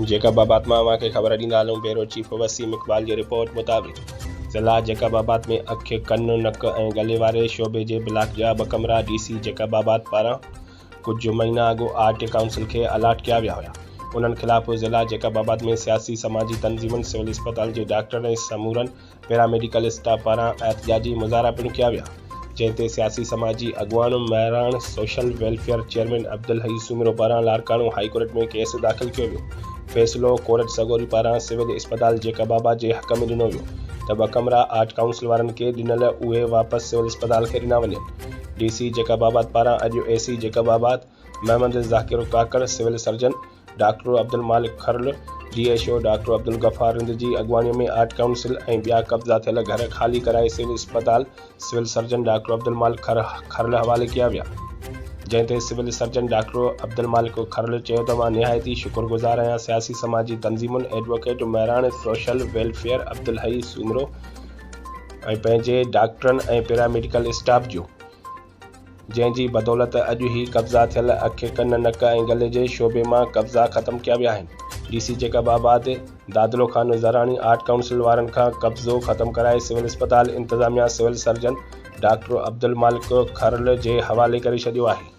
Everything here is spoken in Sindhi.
جيڪب آباد مان اوهان کي خبر ڏيندا هلون بيورو چيف وسيم اقبال جي رپورٽ مطابق ضلع جيڪب آباد ۾ اک، ڪن، نڪ ۽ ڳلي واري شعبي جي بلاڪ جا ٻه ڪمرا ڊي سي جيڪب آباد پاران ڪجهه مهينا اڳ آرٽ ڪائونسل کي الاٽ ڪيا ويا هيا انهن خلاف ضلع جيڪب آباد ۾ سياسي سماجي تنظيمن سول اسپتال جي ڊاڪٽرن ۽ سمورن پيراميڊيڪل اسٽاف پاران احتجاجي مظاهرا پڻ ڪيا ويا، جنهن تي سياسي سماجي اڳواڻ Mehran social welfare chairman Abdulhai Soomro پاران لاڙڪاڻو هائي ڪورٽ ۾ ڪيس داخل ڪيو ويو، فيصلو ڪورٽ سڳوري پاران سول اسپتال جيڪب آباد جي حق ۾ ڏنو ويو ته ٻه ڪمرا آرٽ ڪائونسل وارن کي ڏنل اهي واپس سول اسپتال کي ڏنا وڃن، ڊي سي جيڪب آباد پاران اڄ A C Jacobabad Muhammad Zakir Kakar civil surgeon doctor Abdul Malik Kharal, D H O doctor Abdul Ghaffar Rind جي اڳواڻي ۾ آرٽ ڪائونسل ۽ ٻيا قبضا ٿيل گهر خالي ڪرائي سول اسپتال civil surgeon doctor Abdul Malik Kharal حوالي ڪيا ويا. جنهن تي civil surgeon doctor Abdul Malik Kharal چيو ته مان نهايت ئي شڪر گذار آهيان سياسي سماجي تنظيمن advocate Mehran social welfare Abdulhai Soomro ۽ پنهنجي ڊاڪٽرن ۽ پيراميڊيڪل اسٽاف جو. جنهن جي بدولت اڄ هي قبضا ٿيل اک، ڪن، نڪ ۽ ڳلي جي شعبي مان قبضا ختم ڪيا ويا آهن. D C Jacobabad Dadlo Khan Zarani art council وارن کان قبضو ختم ڪرائي سول اسپتال انتظاميا civil surgeon doctor Abdul Malik Kharal جي حوالي ڪري ڇڏيو آهي.